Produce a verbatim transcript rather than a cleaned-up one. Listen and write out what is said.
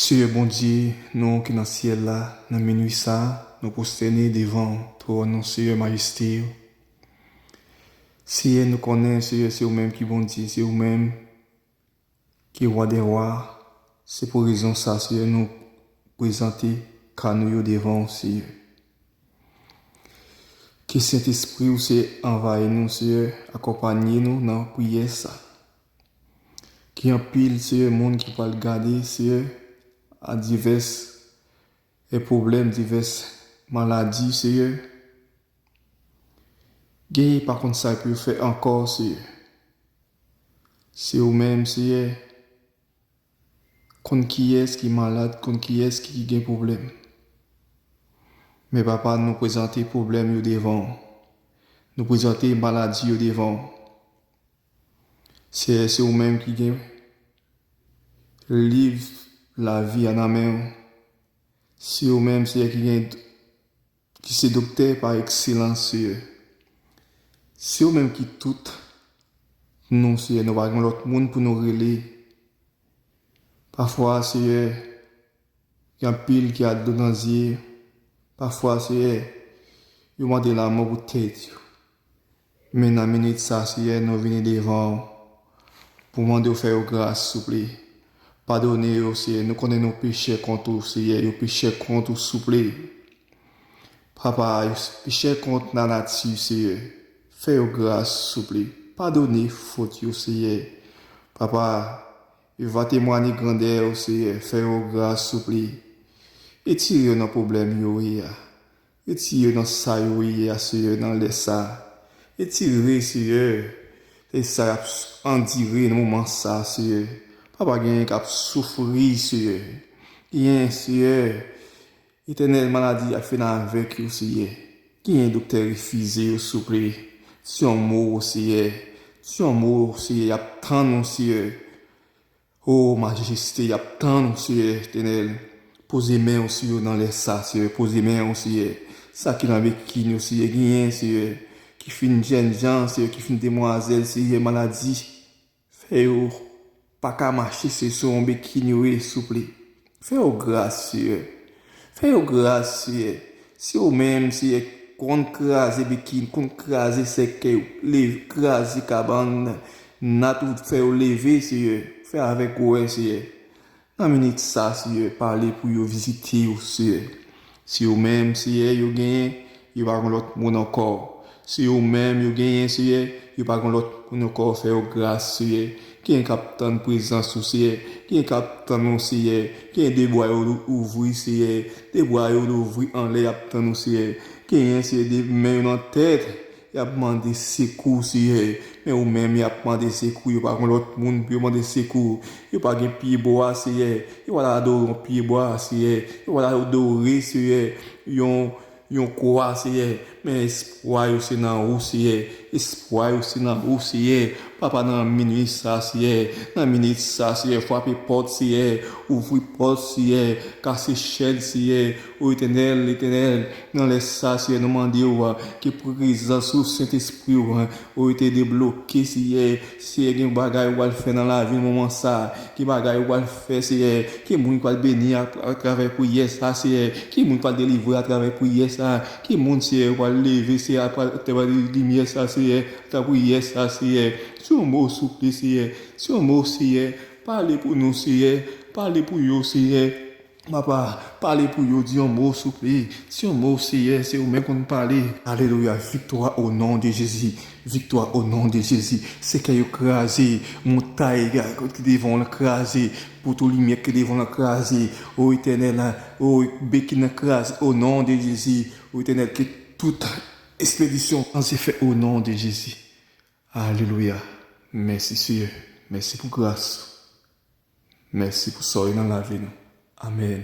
Seyè Bondye, nou ki nan syèl la, nan minwi sa a, nou pwostène devan twòn ou, Seyè, majeste ou. Seyè, nou konnen, Seyè, se ou menm ki Bondye, se ou menm ki Wa dè wa. Se pou rezon sa, Seyè, nou prezante ka nou yo devan ou, Seyè. Ke Sentespri ou, Seyè, anvayi nou, Seyè, akonpanye nou nan priyè sa. Gen anpil, Seyè, moun ki pral gade, Seyè, a divès, e pwoblèm, divès maladi, Seyè. Gen pa konn sa pou yo fè ankò, Seyè. Se ou menm, Seyè, konn kiyès ki malad, konn kiyès ki gen pwoblèm. Men, Papa, nou prezante pwoblèm yo devan ou. Nou prezante maladi yo devan ou. Seyè, se ou menm ki gen liv lavi a nan men ou. Se ou menm, Seyè, ki gen, ki se doktè pa ekselans, Seyè. Se ou menm ki tout nou, Seyè. Nou pa gen lòt moun pou nou rele. Pafwa, Seyè, gen anpil ki a dlo nan zye. Pafwa, Seyè, yo mande lanmò pou tèt yo. Men nan minit sa, Seyè, nou vini devan ou pou mande w fè yo gras, souple. Padone yo, Seyè. Nou konnen nou pechè kont ou, Seyè. Yo pechè kont ou, souple. Papa, yo pechè kont nanati, Seyè. Fè yo gras, souple. Padone fot yo, Seyè. Papa, yo va temwanye grandè ou, Seyè. Fè yo gras, souple. Retire yo nan pwoblèm yo ye a. Retire yo nan sa yo ye a, Seyè, nan lè sa. Retire, Seyè, lè sa y ap s-, andire nan moman sa, Seyè. Papa, genyen k ap soufri, Seyè. Genyen, Seyè, Etènèl, maladi ap fini avèk yo, Seyè. Genyen doktè refize yo, souple. Di yon mo, Seyè. Di yon mo, Seyè, y ap tann ou, Seyè. O, majeste, y ap tann ou, Seyè Etènèl. Poze men w sou yo nan lè sa, Seyè. Poze men w, Seyè. Sa ki nan bekin yo, Seyè. Genyen, Seyè, ki fin jènjan, Seyè, ki fin demwazèl, Seyè, maladi fè yo pa ka mache, se sou yon bekin yo ye, souple. Fè yo gras, Seyè. Fè yo gras, Seyè. Se ou menm, Seyè, konn kraze bekin, konn kraze sèkèy, leve, kraze kabann, nat ou fè yo leve, Seyè. Fè avèk gwè, Seyè. Nan minit sa, Seyè, pale pou yo, vizite yo, Seyè. Se ou menm, Seyè, yo genyen, yo pa gen lòt moun ankò. Se ou menm yo genyen, Seyè, yo pa gen lòt moun ankò, fè yo gras, Seyè. Genyen k ap tann prezans ou, Seyè. Genyen k ap tann ou, Seyè. Genyen de bra yo lou-, ouvri, Seyè. De bra yo louvri anlè, y ap tann ou, Seyè. Genyen, Seyè, de men yo nan tèt, y ap mande sekou, Seyè. Men ou menm, y ap mande sekou. Yo pa gen lòt moun pou yo mande sekou. Yo pa gen pyebwa, Seyè. Yo pa ta adore yon pyebwa, Seyè. Yo pa ta adore, Seyè, yon yon kwa, Seyè. Men espwa yo se nan ou, Seyè. Espwa yo se nan ou, Seyè. Papa, nan minwi sa, Seyè. Nan minit sa, Seyè. Frape pòt, Seyè. Ouvri pòt, Seyè. Kase chèn, Seyè. O Etènèl, Etènèl, nan lè sa, Seyè, nou mande w, ke prezans ou, Sentespri w, o, te debloke, Seyè. Seyè, gen bagay ou pral fè nan lavi moman sa. Gen bagay ou pral fè, Seyè. Gen moun ou pral beni a, atravè priyè sa, Seyè. Gen moun ou pral delivre atravè priyè sa. Gen moun, Seyè, ou pral leve, Seyè, atravè limyè sa, Seyè. Atravè priyè sa, Seyè. Di yon mo, souple, Seyè. Di yon mo, Seyè. Pale pou nou, Seyè. Pale pou yo, Seyè. Papa, pale pou yo, di yon mo, souple. Di yon mo, Seyè, se ou menm konn pale. Alelouya, viktwa o non de Jezi. Viktwa o non de Jezi. Sèkèy yo kraze, montay ki devan w lan kraze, poto limyè ki devan w lan kraze. O Etènèl, o bekin nan kraze, o non de Jezi. O Etènèl, ke tout espedisyon an se fè o non de Jezi. Alelouya. Mèsi, Seyè. Mèsi pou gras ou. Mèsi pou sa w ye nan lavi nou. Amèn.